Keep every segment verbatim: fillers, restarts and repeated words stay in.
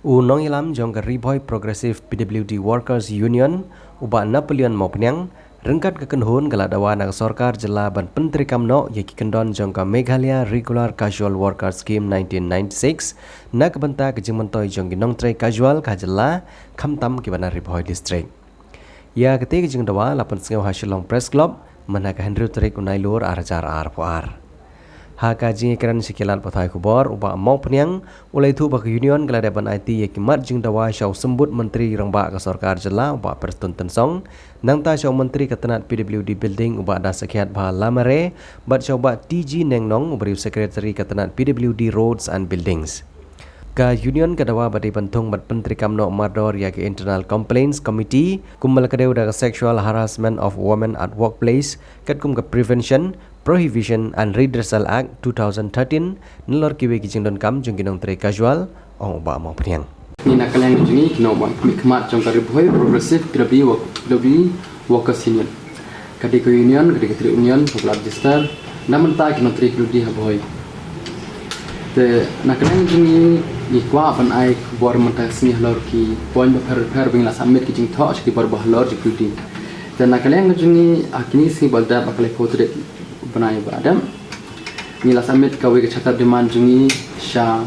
U nongïalam jong ka Ri Bhoi Progressive P W D Workers Union, u Bah Napoleon Mawphniang, ryngkat ka kynhun ka la dawa na ka sorkar jylla ban pyntreikam noh ïa ki kyndon jong ka Meghalaya Regular Casual Worker Scheme nineteen ninety-six na ka bynta ka jingmyntoi jong ki nongtrei casual ka jylla, khamtam kiba na Ri Bhoi District. Ïa katei ka jingdawa la pynsngew ha Shillong Press Club mynha ka hynriew tarik u Nailur ar hajar arphew ar. Ha ka jingïakren sha ki lad pathai khubor, u Bah Mawphniang u la ïathuh ba ka Union ka la dep ban aiti ïa ki mat jingdawa sha u Symbud Myntri Rangbah ka sorkar jylla, u Bah Prestone Tynsong, nangta sha u Myntri ka tnat P W D Building, u Bah Dasakhiatbha Lamare, bad sha u Bah T G Nengnong, u briew Secretary ka tnat P W D Roads and Buildings. Ka Union ka dawa ba dei ban thung bad pyntreikam noh mardor ïa ka Internal Complaints Committee, kumba la kdew da ka Sexual Harassment of Women at Workplace, katkum ka Prevention, Prohibition and Redressal Act two thousand thirteen, nalor kiwei ki jingdonkam jong ki nongtrei casual, ong u Bah Mawphniang. Ngi na ka liang jong ngi ki nongmihkhmat jong ka Ri Bhoi Progressive P W D Work-, P W D Workers Union. Ka dei ka union, ka dei ka trade union, ka la register na bynta ki nongtrei P W D ha Bhoi. Te na ka liang jong ngi, ngi kwah ban ai khubor mynta ka sngi halor ki point bapher bapher ba ngi la submit ki jingthoh sha ki bor bahalor jong P W D. Te na ka liang jong ngi, ha kine ki sngi ba la dep, ha ka laiphew tarik bnai ba la dep, ngi la submit kawei ka charter demand jong ngi sha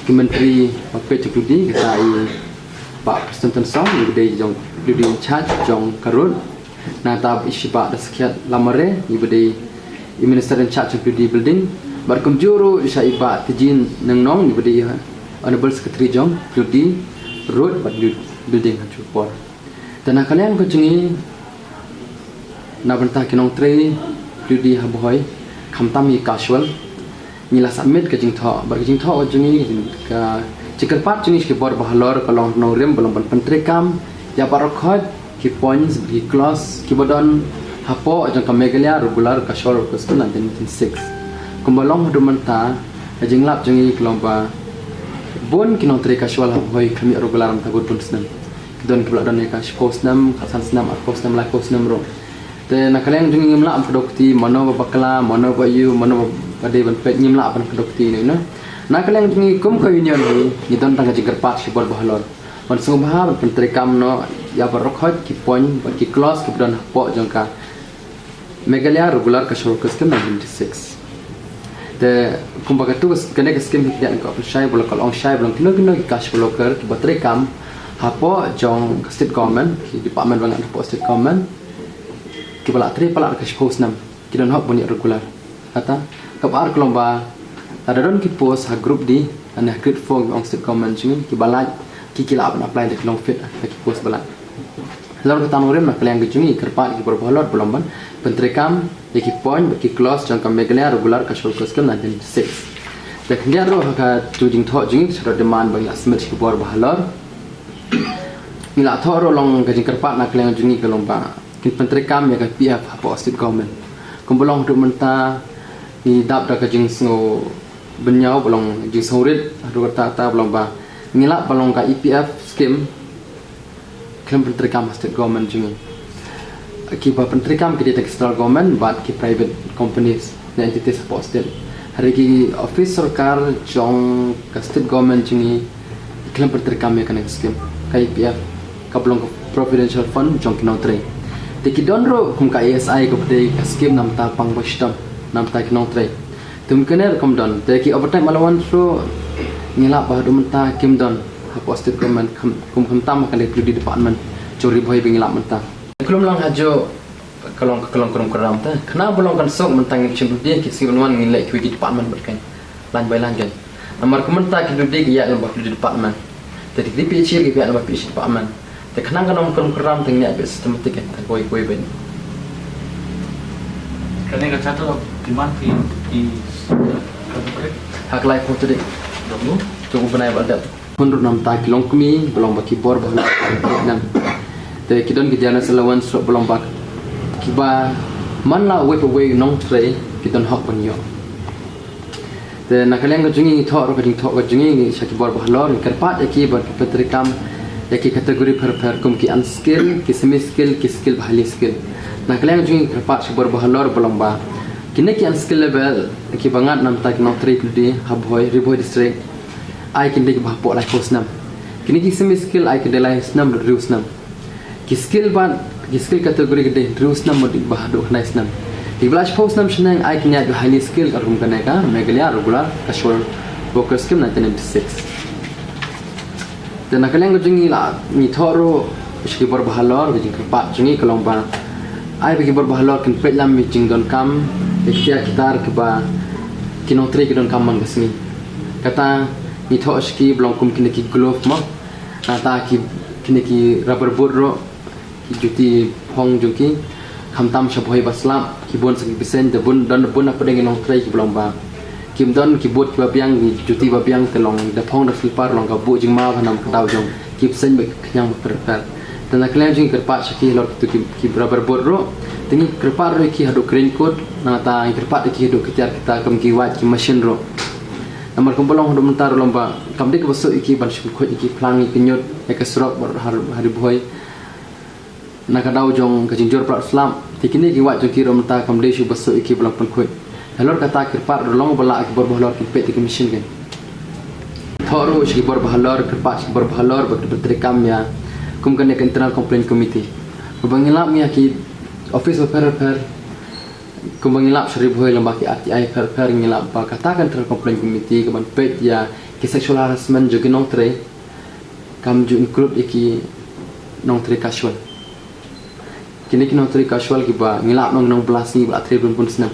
ki myntri ba peit jong P W D, kata i Bah Prestone Tynsong, i ba dei jong P W D in charge jong ka road. Nangta i Bah Dasakhiatbha Lamare, i ba dei i minister in charge jong P W D building. Bad kumjuh ruh sha i Bah T G Nengnong, i ba dei Honorable Secretary jong P W D road bad building ha juh por. Te na ka liang ka jong ngi, na bynta ki nongtrei P W D ha Bhoi, khamtam ki casual, ngi la submit ka jingthoh, bad ka jingthoh ka jong ngi, ka jingkyrpad jong ngi sha ki bor bahalor ka long nongrim ba long ban pyntreikam ïa baroh khoit ki points, ki clause kiba don hapoh jong ka Meghalaya Regular Casual Worker Scheme nineteen ninety-six. Kumba long haduh mynta, ka jinglap jong ngi ka long ba bun ki nongtrei casual ha Bhoi khlem ïoh regular mynta bun bun snem. Ki don kiba la don ïa ka shiphew snem, khatsan snem, arphew snem, laiphew snem ruh. Te na ka liang jong ngi ngim lah ban kdew kti mano ba bakla, mano ba ïoh, mano ba dei ban peit, ngim lah ban kdew kti ne, ne. Na ka liang jong ngi kum ka union hi, ngi don tang ka jingkyrpad sha ki bor bahalor ban sngewbha ban pyntreikam noh ïa baroh khoit ki point bad ki clause kiba don hapoh jong ka Meghalaya Regular Casual Worker Scheme nineteen ninety-six. Te kumba katu, kane ka scheme hi ka dei ka option shai, ba la ka long shai, ba long kino kino ki casual worker kiba treikam hapoh jong ka state government, ki department ba ngat hapoh state government, kiba la trei palat ka shiphew snem, ki don hok ban ïoh regular. Kata kaba ar ka long ba lada don ki post ha group D, lane ha grade four ong state government jong ngi, kiba lait, ki ki lah ban apply, da ki long fit ha ki post ba lait. Halor kata nongrim, na ka liang ka jong ngi kyrpad ki bor bahalor ba long ban pyntreikam ïa ki point bad ki clause jong ka Meghalaya Regular Casual Worker Scheme nineteen ninety-six. Te khyndiat ruh ha katu ka jingthoh jong ngi, ka charter demand ba ngi la submit sha ki bor bahalor, ngi la thoh ruh long ka jingkyrpad na ka liang jong ngi ka long ba kin pyntreikam ïa ka P F hapoh state government. Kumba long haduh mynta ngi dap da ka jingsngew bynñiaw, ba long jingsngewrit haduh katta katta, ba long ba ngi lap ba long ka E P F scheme khlem pyntreikam ha state government jong ngi. Kiba pyntreikam ki dei tang ki central government bad ki private companies ne entities hapoh state. Hynrei ki office sorkar jong ka state government jong ngi khlem pyntreikam ïa kane ka scheme, ka E P F, kaba long ka providential fund jong ki nongtrei. Te ki don ruh kum ka E S I, kaba dei ka scheme na bynta pang ba shitom na bynta ki nongtrei. Te kum kane ruh kam don. Te ki overtime allowance ruh ngi lap ba haduh mynta kim don hapoh state government, kum, kum khamtam ha kane ka P W D department jong Ri Bhoi ba ngi lap mynta. Khlem long hajuh ka long, ka long krum kram te. Khnang ba long kan suk mynta ngin shim P W D, ki sngew ban wan ngin leh kiwei ki department bad kan, line by line kan. Namar ka mynta ki P W D ki ïaid lyngba P W D department. Te ki P H E ki ïaid lyngba P H E department. Te khnang kan ym krum kram te ngin ïaid beit systematic kan, te kawei kawei beit. Kane ka charter of demand phi, phi, ha ka laiphew tarik jong u bnai ba la dep. Hun ruh na bynta ki longkmie ba long ba ki bor bahalor, te ki don ki generous allowance ruh ba long ba kiba man la uwei pa uwei u nongtrei ki don hok ban ïoh. Te na ka liang ka jong ngi, thoh ruh ka jingthoh ka jong ngi sha ki bor bahalor, ngi kyrpad ïa ki ban pyntreikam ïa ki category pher pher, kum ki unskilled, ki semi skilled, ki skilled bad highly skilled. Na ka liang ka jong ngi kyrpad sha ki bor bahalor ba long ba kine ki unskilled level, kiba ngat na bynta ki nongtrei P W D ha Bhoi, Ri Bhoi District, ai ki dei kiba hapoh laiphew snem. Kine ki semi skill ai ki dei lai snem haduh hynriew snem. Ki skill bad ki skill category ki dei hynriew snem bad kiba haduh khyndai snem. Kiba laiphew snem shaneng ai kine ki highly skill ka rukom kane ka Meghalaya Regular Casual Worker Scheme nineteen ninety-six. Te na ka liang ka jong ngi la ngi thoh ruh sha ki bor ba halor, ka jingkyrpad jong ngi ka long ba ai ba ki bor ba halor kin peit lam ïa ki jingdonkam, ïa ki tiar ki tar kiba ki nongtrei ki donkam man ka sngi. Kata ngi thoh sha ki ba long kum kine ki glove mo. Nangta ki kine ki rubber boot ruh, ki juti phong jong ki, khamtam sha Bhoi ba slap, ki bun sa ki bseiñ, da bun, don da bun na pdeng ki nongtrei kiba long ba kim don ki boot kiba biang, ki juti ba biang, te long da phong da slipper, long ka buh jingma ba nam ka daw jong ki bseiñ bad ki khñiang ba pher pher. Te na ka liang jong ngi kyrpad sha ki halor kito ki, ki rubber boot ruh, te ngi kyrpad ruh ïa ki haduh ki raincoat, nangta ngi kyrpad ïa ki haduh ki tiar ki tar kum ki wait ki machine ruh. Namar kumba long haduh mynta ruh long ba kam dei kaba suk ïa ki ban shu khuid ïa ki phlang ïa ki ñiut ïa ka surok bad ha, ha Ri Bhoi. Na ka daw jong ka jingjur palat slap, te kine ki wait jong ki ruh mynta kam dei shuh ba suk ïa ki ba long pynkhuid. Halor kata kyrpad ruh long ba lah ki bor ba halor kin peit ïa ki machine kein. Thoh ruh sha ki bor ba halor, kyrpad sha ki bor ba halor ba kin pyntreikam ïa kum kane ka Internal Complaint Committee. Ba ngi lap ïa ki office ba pher pher, kumba ngi lap sha Ri Bhoi lyngba ki R T I pher pher, ngi lap ba kata ka Internal Complaint Committee ka ban peit ïa ki sexual harassment jong ki nongtrei, kam ju include ïa ki nongtrei casual. Kine ki nongtrei casual kiba ngi lap nong nong bla sngi ba la trei bun bun snem.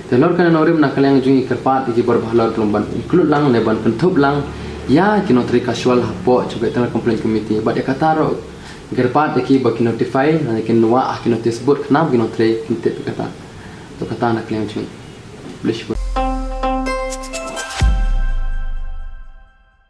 Te halor kane nongrim na ka liang jong ngi kyrpad ïa ki bor ba halor ba long ban include lang ne ban kynthup lang ïa ki nongtrei casual hapoh jong ka Internal Complaint Committee. Bad ïa kata ruh kyrpad ïa ki ba ki notify ne kin wah ha ki notice board khnang ba ki nongtrei kin tip ïa kata. To kata na ka liang jong ngi. Khublei shibun.